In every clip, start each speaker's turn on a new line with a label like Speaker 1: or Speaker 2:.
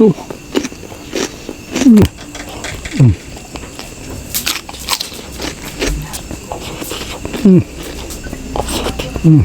Speaker 1: Tuh. Hmm. Hmm. Hmm. Hmm.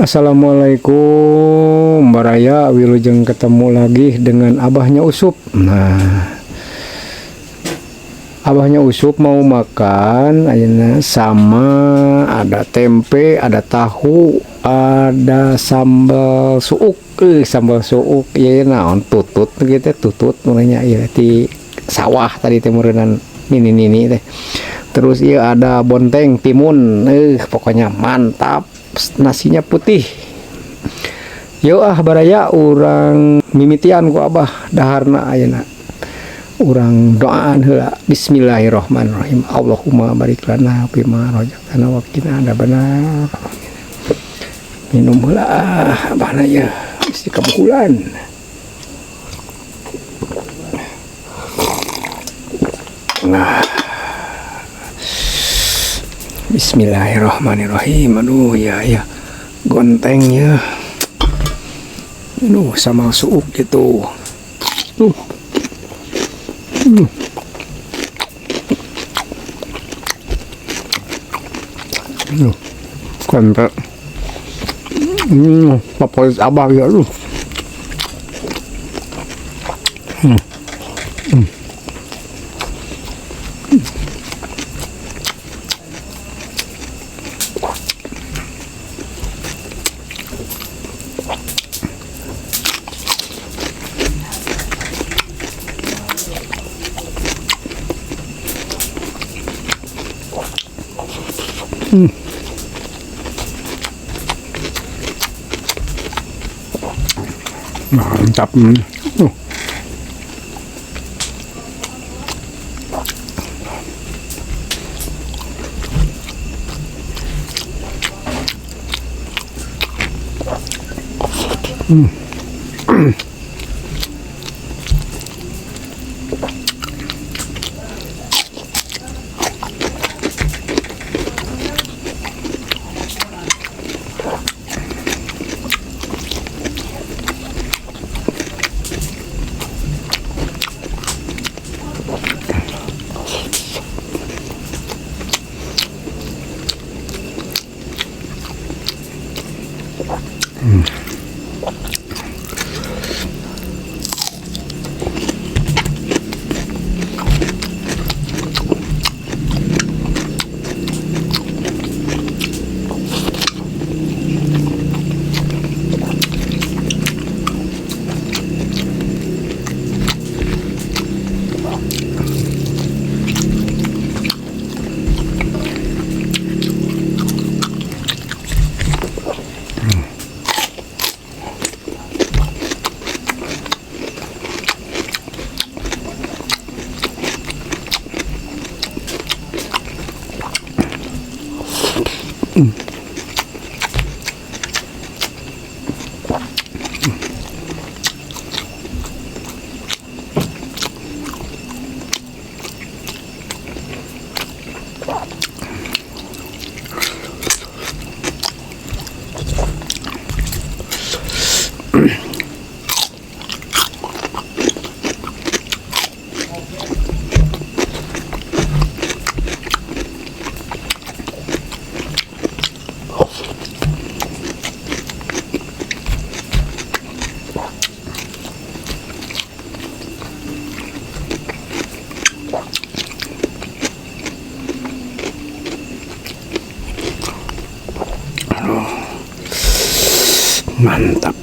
Speaker 1: Assalamualaikum Baraya, wilujeng ketemu lagi dengan Abahnya Usup. Nah, Abahnya Usup mau makan ayeuna sama ada tempe, ada tahu, ada sambal suuk. Sambal suuk ya naon, tutut gitu, tutut mulanya ya di sawah tadi teh meureunnan nini-nini teh. Terus iya ada bonteng timun, pokoknya mantap, nasinya putih. Yo ah baraya, urang mimitian ku Abah daharna ayeuna. Urang doaan heula. Bismillahirrahmanirrahim. Allahumma barik lana fima razaqtana wa qina adzabannar. Minum heula ah abahna ya, mesti kabukulan. Nah. Bismillahirrahmanirrahim. Aduh ya ya. Gonteng ya. Aduh, sama suuk gitu. Tuh. Tempe. Favorit Abah ya lu. Hmm. Mantap. Mantap.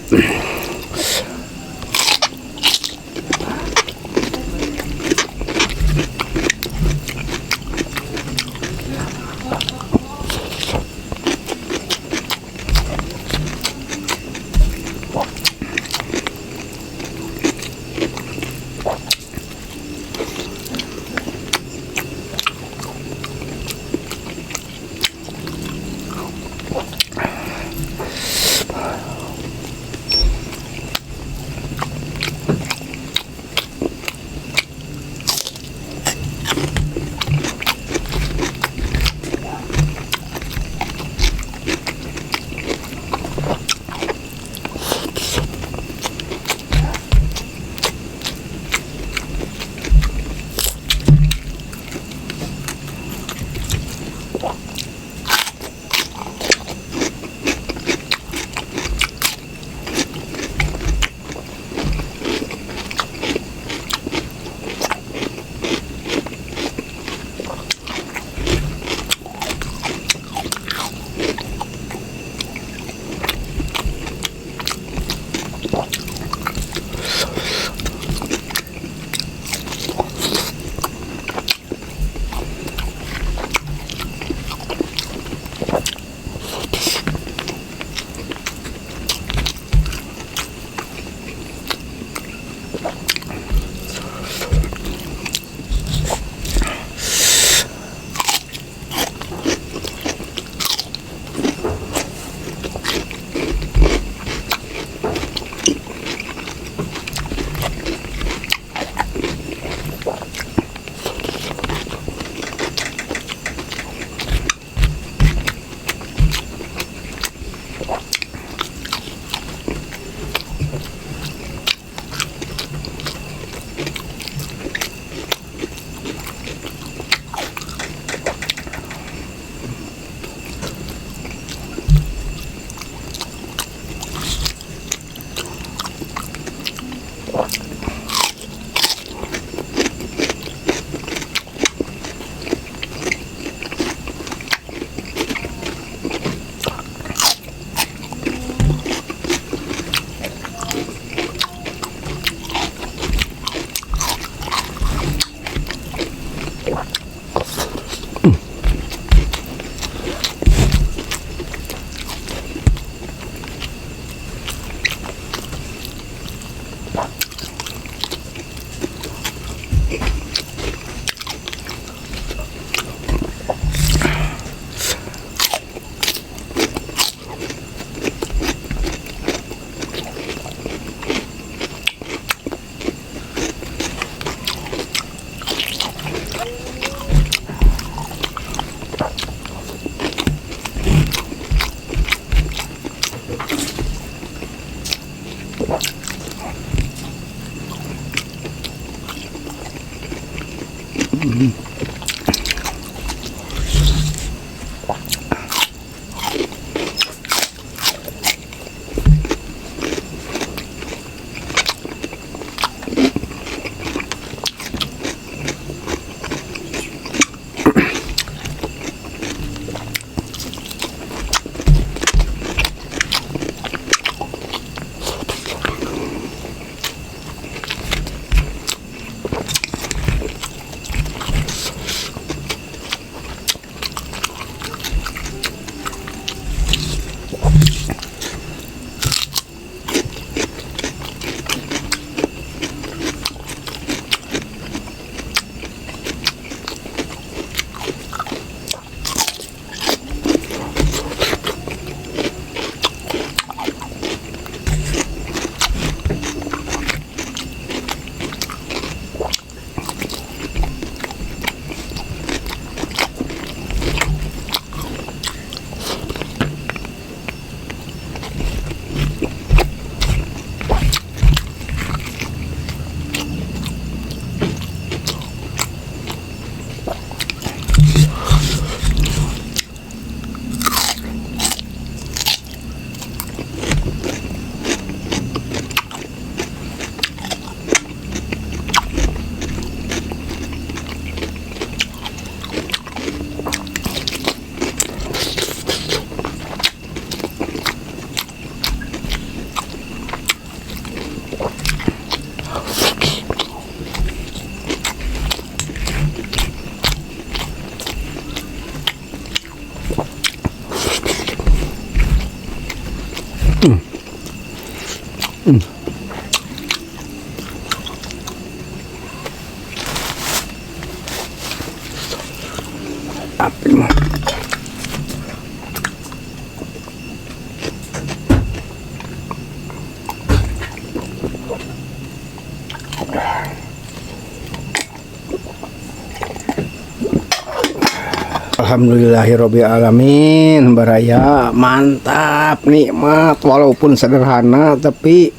Speaker 1: Alhamdulillahirabbil alamin, baraya mantap, nikmat walaupun sederhana tapi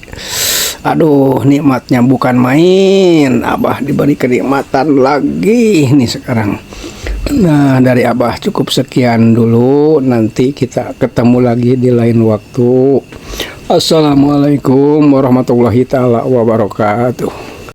Speaker 1: aduh nikmatnya bukan main. Abah diberi kenikmatan lagi nih sekarang. Nah, dari Abah cukup sekian dulu, nanti kita ketemu lagi di lain waktu. Assalamualaikum warahmatullahi taala wabarakatuh.